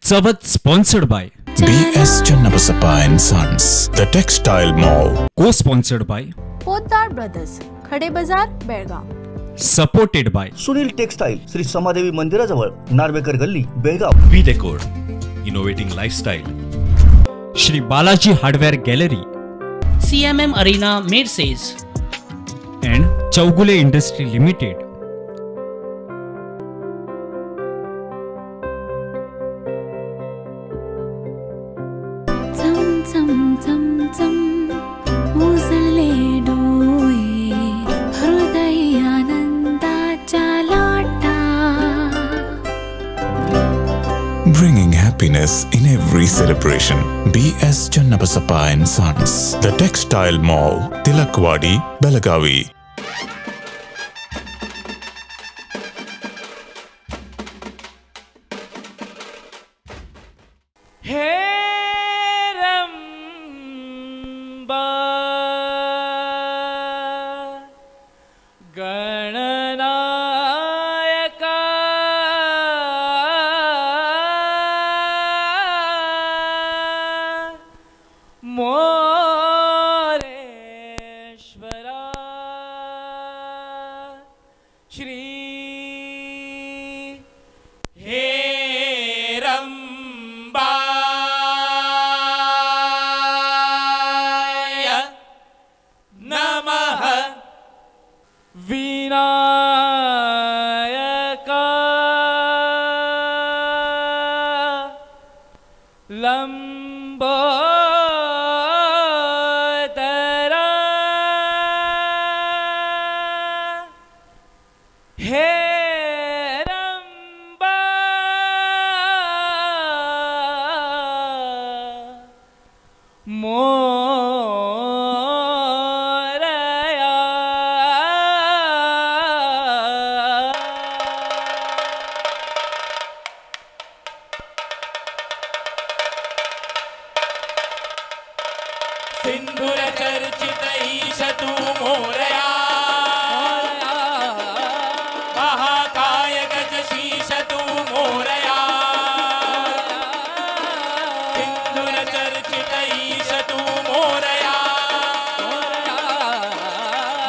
Chavath sponsored by B S Channabasappa and sons, the textile mall. Co sponsored by Potdar brothers, Khade Bazaar, Belgaum. Supported by Sunil textile, Shri Samadevi मंदिराजवळ, नार्वेकर गल्ली, Belgaum. V decor, innovating lifestyle. Shri Balaji hardware gallery, CMM Arena, Merces, and Chougule industry limited. चम चम चम चम उजळले डोळे, हृदय आनंदाच्या लाटा. Bringing happiness in every celebration. B.S. Channabasappa and Sons, The Textile Mall, Tilakwadi, Belagavi. Heramba Gananayaka Moreshwara Shri हेरंबाय नमः. विनायका लंबोदरा हेरंबा मोरया. सिंधुर चर्चित ईश तू मोरया, महाकाय गज शीश तू मोरया. सिंधुर चर्चित ईश तू मोरया,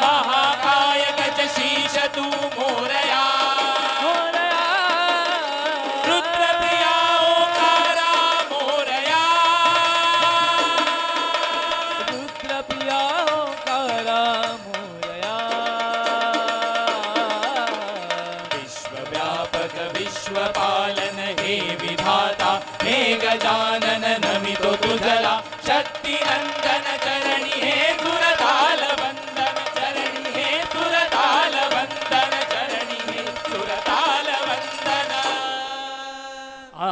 महाकाय गज शीश तू मोरया. रुद्रप्रिया ओंकारा मोरया, रुद्रप्रिया ओंकारा मोरया. विश्वव्यापक विश्वपालन हे विधाता, हे गजानन नमितो तुझला. शक्ती नंदन चरणी हे सुरताल वंदन, चरणी हे सुरताल वंदन, चरणी हे सुरताल वंदन. आ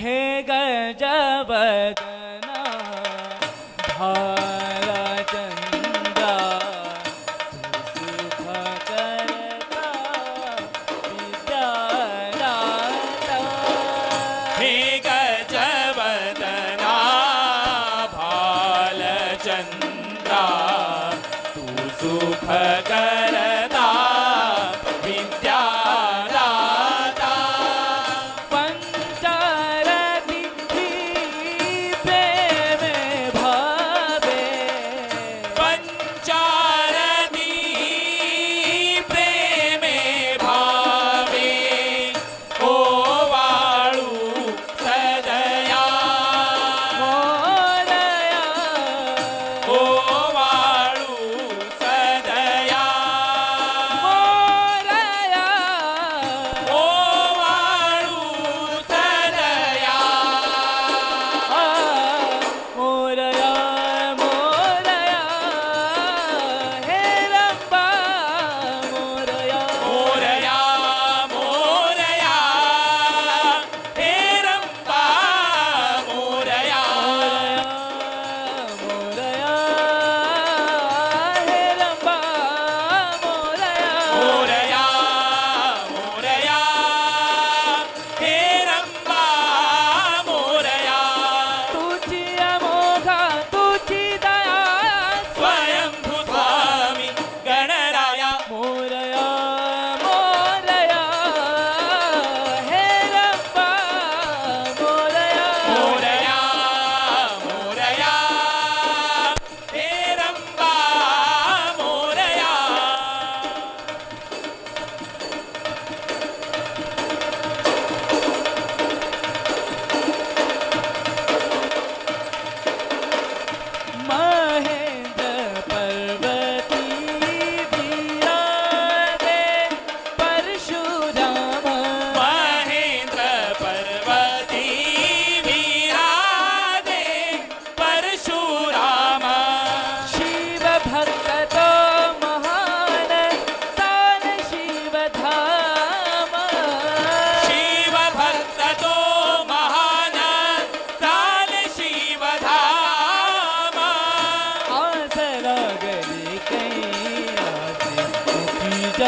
हे गजबदना भालचंद्रा, तू सुख करता विद्यादाता. हे गजवदना भालचंद्रा, तू सुख करता विद्यादाता. पंचारती प्रेमे भावे, पंचारती प्रेमे भावे, ओ वाळू सदया, मोरया ओ वाळू सदया.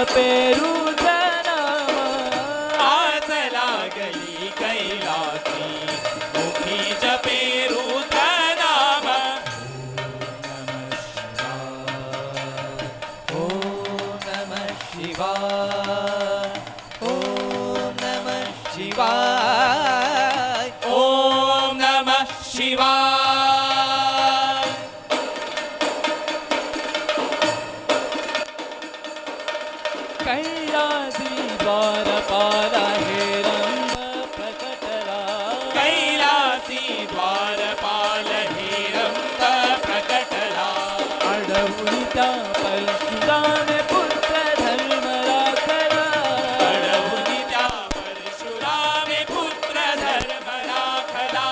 जपे रुद्र नाम. आस लागली कैलासी मुखी जपे रुद्र नाम. ओम नमः शिवाय, ओम नमः शिवाय, ओम नमः शिवाय. कैलासी द्वारपाल हेरंब प्रकटला. कैलासी द्वारपाल हेरंब प्रकटला. अडवून त्या परशुरामे पुत्र धर्म राखला. अडवून त्या परशुरामे पुत्र धर्म राखला.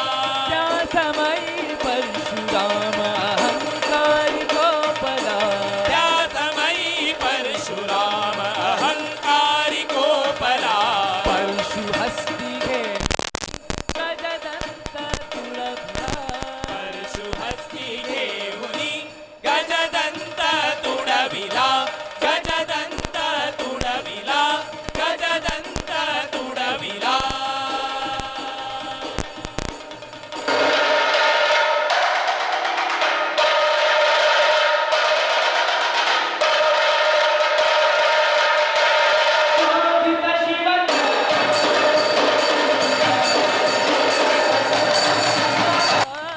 त्या समयी परशुराम अहंकारी कोपला. त्या समयी परशुराम अहंकारी कोपला. परशु हस्ती घे गजदंत तुडविला. परशु हस्ती घेऊनी गजदंत तुडविला. गजदंत तुडविला, गजदंत तुडविला.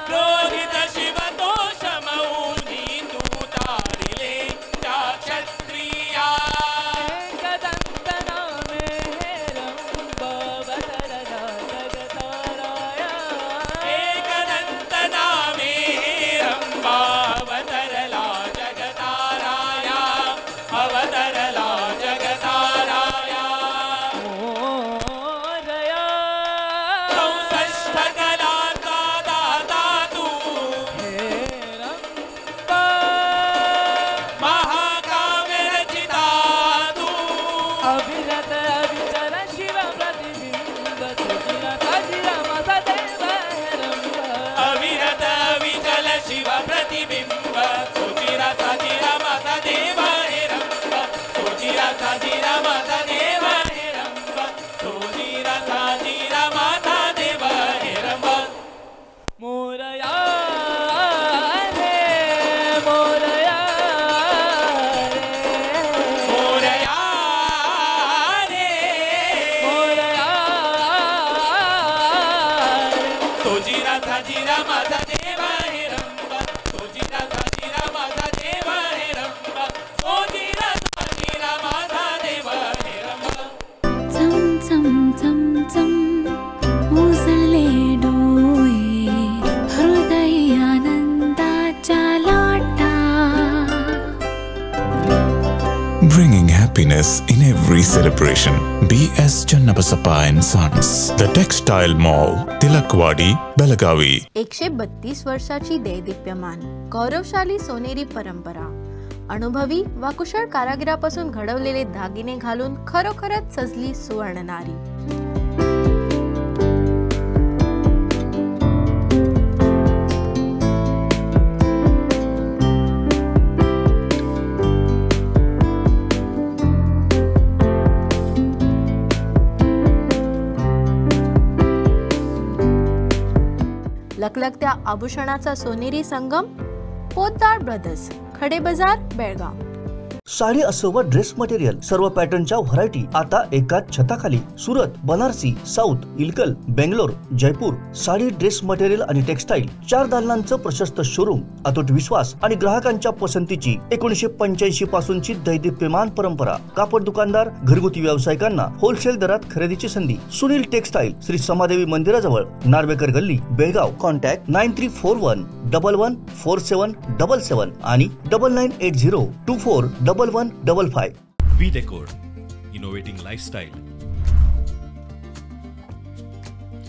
क्रोधित शिव दोष मौनी तू तारिले त्या क्षत्रिया. एकदंत नामे हेरंब अवतरला जगताराया. एकदंत नामे हेरंबा अवतरला जगताराया. अवतरला जगताराया. मोरया 64 कलांचा दाता तू. हेरंब महाकाव्य रचिता तू. अविरत अविचल शिव प्रतिबिंब सुचिरा साजिरा माझा देव हेरंब. अविरत अविचल शिव प्रतिबिंब सुचिरा साजिरा माझा देव हेरंब. सुचिरा साजिरा माझा देव हेरंब. सुचिरा साजिरा माझा देव हेरंब. मोरया रे मोरया रे मोरया रे मोरया रे. सोजिरा साजिरा माझा देव हेरंब. सोजिरा साजिरा माझा देव हेरंब. सोजिरा साजिरा माझा देव हेरंब. चम चम चम चम उजळले डोळे, हृदय आनंदाच्या लाटा. Bringing happiness in every celebration. B.S. Channabasappa and Sons, The Textile Mall, Tilakwadi, Belagavi. 132 वर्षाची दैदिप्यमान गौरवशाली सोनेरी परंपरा, अनुभवी वा कुशळ कारागिरापासून घडवलेले दागिने घालून खरोखरच सजली सुवर्णनारी. लकलकत्या आभूषणाचा सोनेरी संगम, पोद्दार ब्रदर्स, खडे बाजार, बेळगाव. साडी असो व ड्रेस मटेरियल, सर्व पॅटर्नच्या व्हरायटी आता एकाच छताखाली. Surat, Banarasi, south, Ilkal, Bangalore, Jaipur sari, dress material आणि टेक्सटाईल 4 दालनांचं प्रशस्त शोरूम. अतूट विश्वास आणि ग्राहकांच्या पसंतीची 1985 पासूनची दैदिप्यमान परंपरा. कापड दुकानदार, घरगुती व्यावसायिकांना होलसेल दरात खरेदीची संधी. सुनील टेक्सटाईल, श्री समादेवी मंदिराजवळ, नार्वेकर गल्ली, बेळगाव. कॉन्टॅक्ट 9341 11 47 77 आणि 9980 24 11 55. We Decor, innovating lifestyle.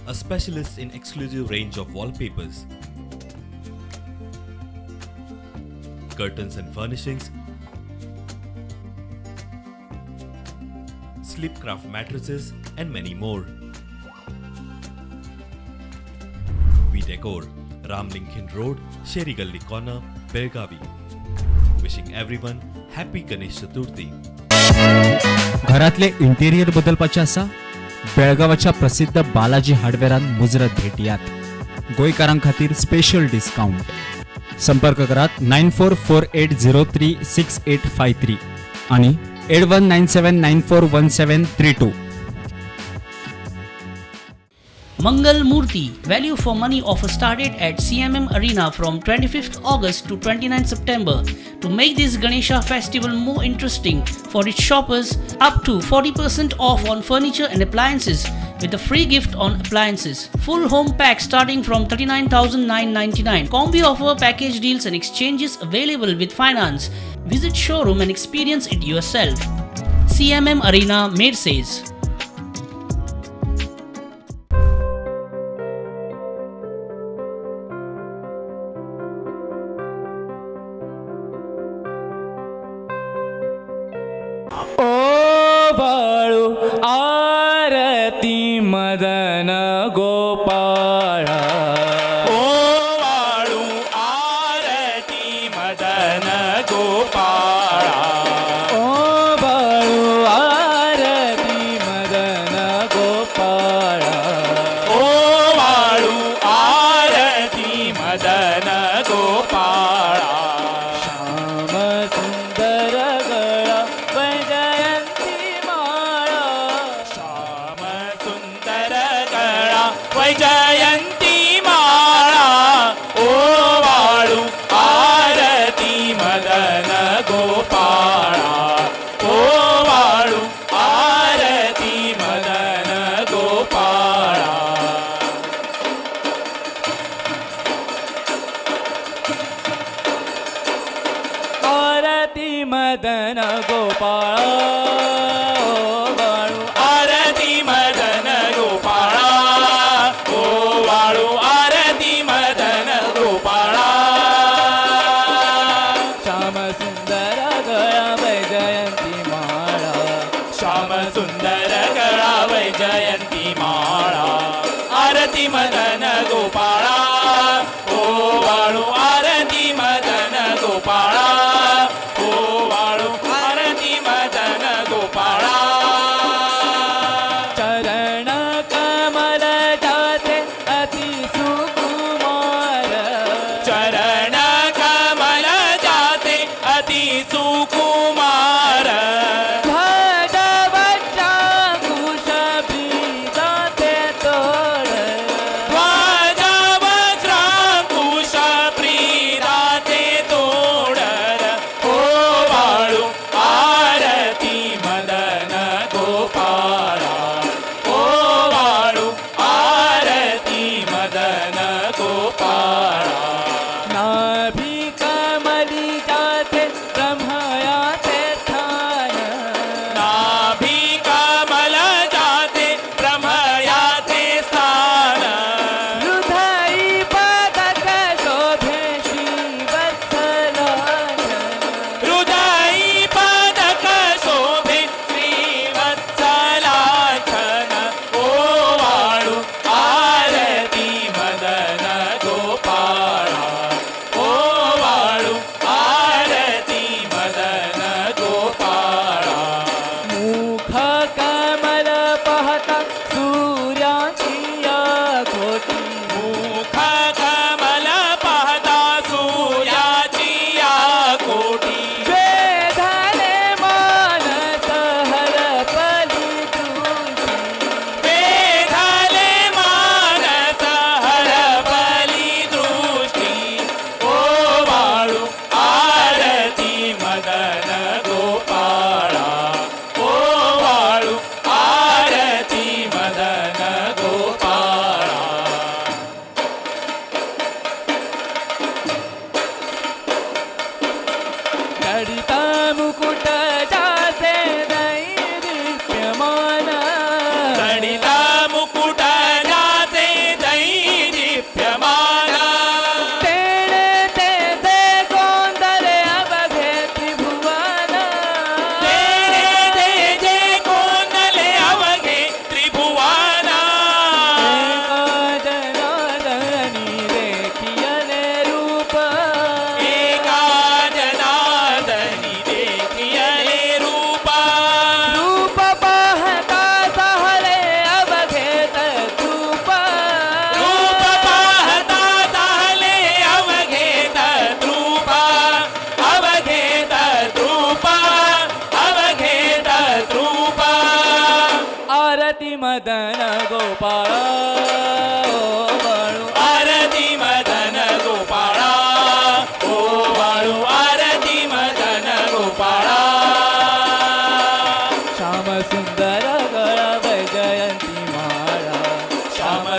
A specialist in exclusive range of wallpapers, curtains and furnishings, Sleepcraft mattresses and many more. We Decor, Ramlinghin Road, Sheri Gully Corner, Belgavi. Wishing everyone happy Ganesh Chaturthi. घरातले interior बदलपाचें आसा? बेळगांवाच्या प्रसिद्ध बालाजी हार्डवेअरान मुजरत भेटयात. गोंयकारां खातीर special discount. संपर्क करात 9448036853 आणि 8197941732. Mangal Murthy value for money offer started at CMM Arena from 25th August to 29th September. To make this Ganesha festival more interesting for its shoppers, up to 40% off on furniture and appliances with a free gift on appliances. Full home pack starting from 39,999. Combi offer, package deals and exchanges available with finance. Visit showroom and experience it yourself. CMM Arena, Merces. Aarti Madan Gopal, ओ वाळू आरती मदन गोपाळ, ओ वाळू आरती मदन गोपाळ, ओ वाळू आरती मदन गोपाळ. श्याम सुंदर गळा वैजयंती माळा, श्याम सुंदर गळा वैजयंती माळा, ओ वाळू आरती मदन गोपाळा, ओ वाळू आरती मदन गोपाळा. आरती मदन गोपाळ, ओ वाळू आरती मदन गोपाळा, ओ वाळू आरती मदन गोपाळा. श्याम सुंदर गळा वैजयंती माळा, श्याम सुंदर गळा वैजयंती माळा, आरती मदन गोपाळा, ओ वाळू आरती मदन गोपाळा, ओ वाळू आरती मदन गोपाळा. चरण कमल जाते अति सुकुमार, चरण कमल जाते अति सुकुमार, ध्वज वज्रांकुश भी जाते तोड़, ध्वज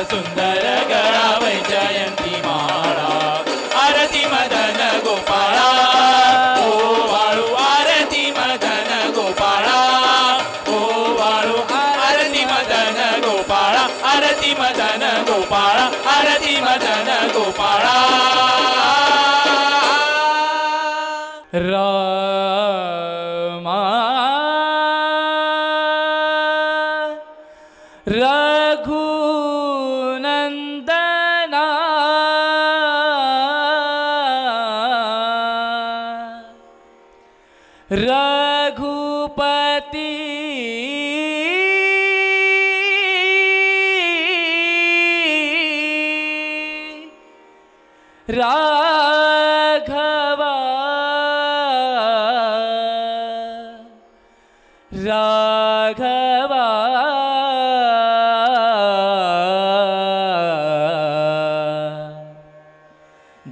सुंदर गळा वैजयंती माळा आरती मदन गोपाळा ओ वाळू आरती मदन गोपाळा ओ वाळू आरती मदन गोपाळा आरती मदन गोपाळा आरती मदन गोपाळा. रामा रघुनंदना रघुपति राघवा राघवा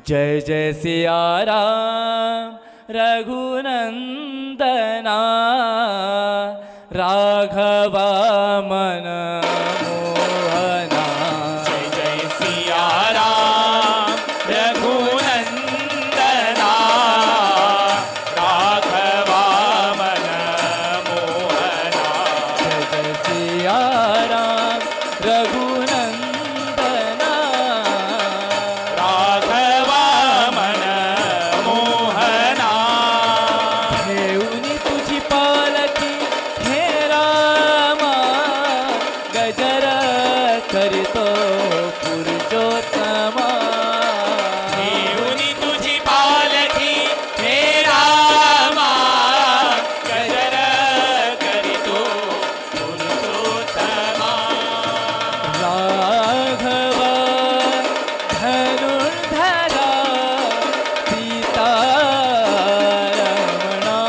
जय जय सिया राम रघुनंदना राघवा मन मोहना. जय जय सिया राम रघुनंदना राघवा मन मोहना. जय जय सिया राम रघुनंदना राघवा मन मोहना. घेऊनी तुझी पालखी हे रामा गजर करीतो पुरुषोत्तमा. घेऊनी तुझी पालखी हे रामा गजर करीतो पुरुषोत्तमा. राघवा धनुर्धरा सीता रमणा.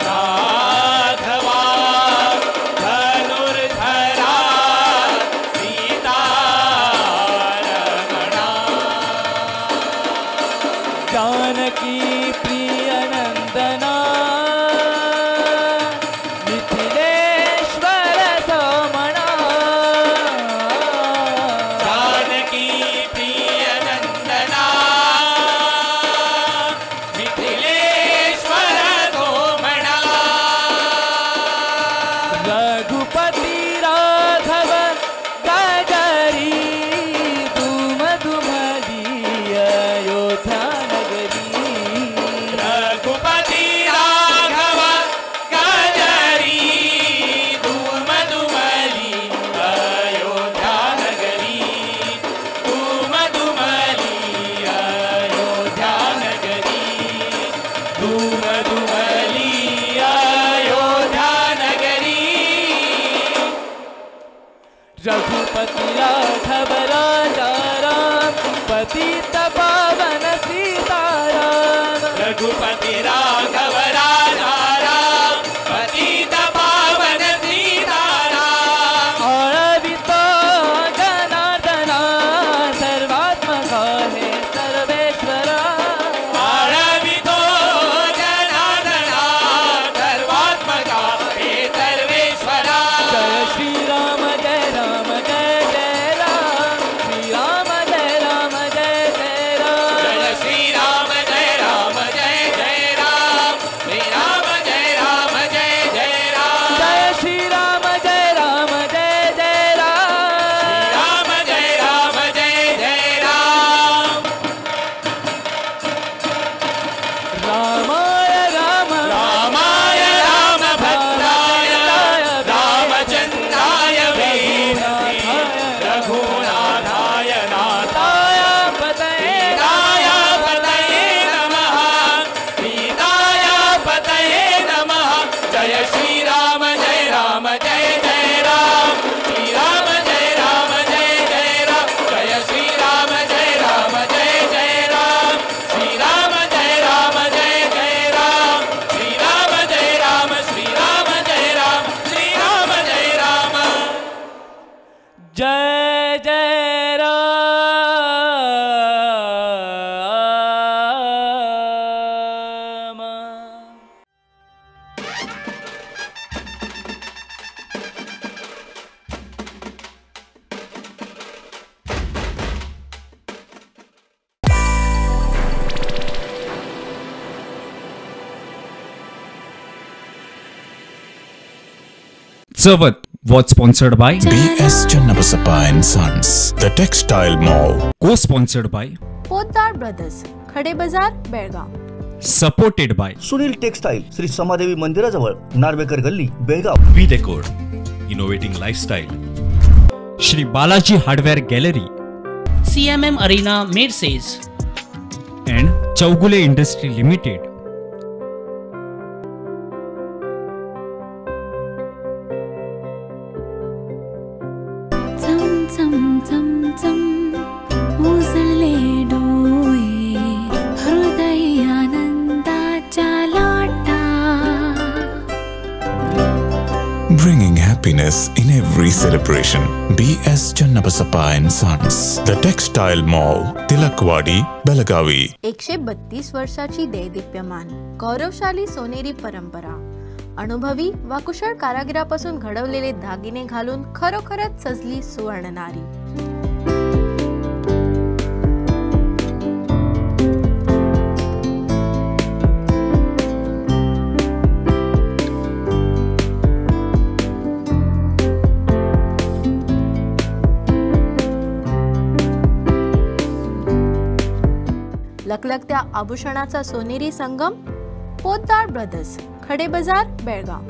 राघवा धनुर्धरा सीता रमणा. जानकी प्रियनंदना मिथिलेश्वर सोमणा. जानकी प्रियनंदना मिथिलेश्वर सोमणा. रघुपति राघव गजरी दुम दुमली अयोध्या नगरी. रघुपति राघव गजरी धूम धुमली अयोध्या नगरी धूम धुमली अयोध्या नगरी धूम धुमली अयोध्या नगरी. रघुपति राघव राजा राम पतित पावन सीताराम. रघुपति राघव राजा राम पतित पावन सीताराम. आळवितो जनार्दना सर्वात्मका हे सर्वेश्वरा. आळवितो जनार्दना सर्वात्मका हे सर्वेश्वरा. जय श्री राम जय राम जय जय राम श्री राम जय राम जय जय राम. जय श्री राम जय राम जय जय राम श्री राम जय राम जय जय राम. जय श्री राम जय राम जय जय राम. राम जय राम जय जय राम. रामाय राम रामाय राम भद्राय रामचंद्राय वेदसे रघुनाथाय नाथाय पतये सीताय पतये नमः सीताय पतये नमः. जय श्री राम जय राम जय जय राम श्री राम जय राम जय जय राम. जय श्री राम जय राम जय जय राम श्री राम जय राम जय जय राम श्री राम जय राम श्री राम जय राम श्री राम जय राम. जय जय Ram. Chavath was sponsored by B S Channabasappa and sons, the textile mall. Co sponsored by Potdar brothers, Khade Bazaar, Belgaum. Supported by Sunil textile, Shri Samadevi मंदिराजवळ, Narvekar Galli, Belgaum. V decor, innovating lifestyle. Shri Balaji hardware gallery, CMM Arena, Merces and Chougule industry limited. चम चम चम चम उजळले डोळे, हृदय आनंदाच्या लाटा. Bringing happiness in every celebration. B.S. Channabasappa and Sons, The Textile Mall, Tilakwadi, Belagavi. 132 वर्षाची दैदिप्यमान गौरवशाली सोनेरी परंपरा, अनुभवी वा कुशळ कारागिरापासून घडवलेले दागिने घालून खरोखरच सजली सुवर्णनारी. लकलकत्या आभूषणाचा सोनेरी संगम, पोद्दार ब्रदर्स, खडे बाजार, बेळगाव.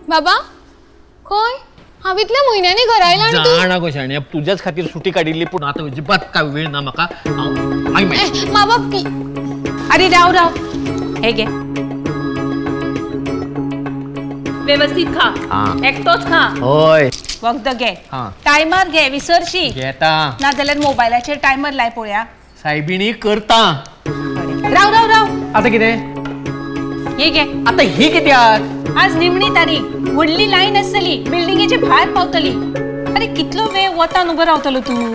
बाबा खंय हांव इतल्या म्हयन्यांनी घरा आयला आनी तूं जाणा गो शाण्या, तुज्याच खातीर सुटी काडिल्ली, पूण आतां अजिबात काय वेळ ना म्हाका. मा बाप की अरे राव राव, हे घे, व्यवस्थित खा, एकटोच खा. होय, वखद घे, टायमर घे, विसरशी घेता ना जाल्यार मोबायलाचेर टायमर लाय पळोवया. सायबिणी करता. राव राव राव, आता कितें हे घे. आता ही कित्याक? आज निमणी तारीख, व्हडली लायन आसतली, बिल्डिंगेचे भायर पावतली. अरे कितलो वेळ वतान उबो रावतलो तूं?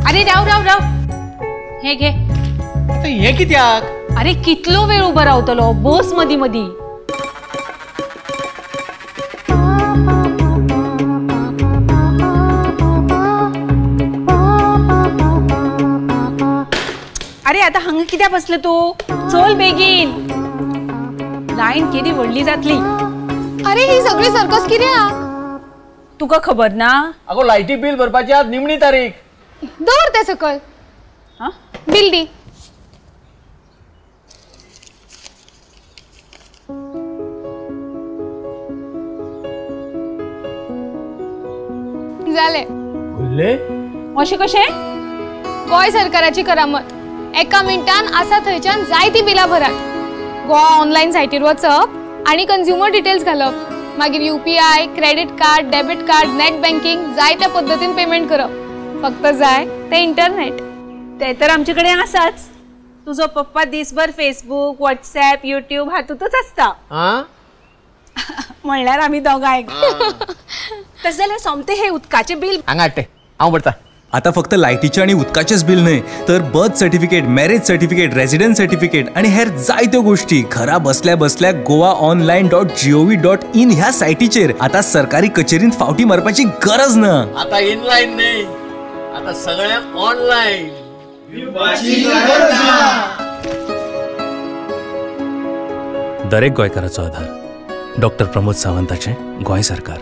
अरे राव राव राव, हे घे. आता हे कित्याक? अरे कितलो वेळ उभो रावतलो, बस मदी मदी. अरे आता हांगा कित्याक बसले तूं? चल बेगीन, लायन केदी व्हडली जातली. अरे ही सगळी सर्कस कित्याक? तुका खबर ना? अगो लायटी बिल भरपाची आज निमणी तारीख. दवर ते सकल, बिल दी. जालें. अशें कशें? गोंय सरकाराची करामत, एका मिनटान आसा थंयच्यान जायती बिलां भरात. गोवा ऑनलायन सायटीर वचप आनी कंझ्युमर डिटेल्स घालप, मागीर UPI, credit card, debit card, net banking जायत्या पद्दतीन पेमेंट करप. फक्त जाय ते इंटरनेट. ते तर आमचे कडेन आसाच. तुजो पप्पा दिसभर फेसबुक, व्हॉट्सॲप, युट्यूब हातूंतच आसता. म्हणल्यार आमी दोगांय. तशें जाल्यार सोमतें हें उदकाचें बिल हांगा हाडटे, हांव भरता. आता फक्त लायटीचें आनी उदकाचेंच बिल न्हय, तर birth certificate, marriage certificate, residence certificate आनी हेर जायत्यो गोष्टी घरा बसल्या बसल्या Goa online dot G O V dot in ह्या सायटीचेर आता सरकारी कचेरींत फावटी मारपाची गरज ना. आता इनलायन न्हय, आता सगळें ऑनलायन. दरेक गोंयकाराचो आधार, डॉक्टर प्रमोद सावंताचें गोंय सरकार.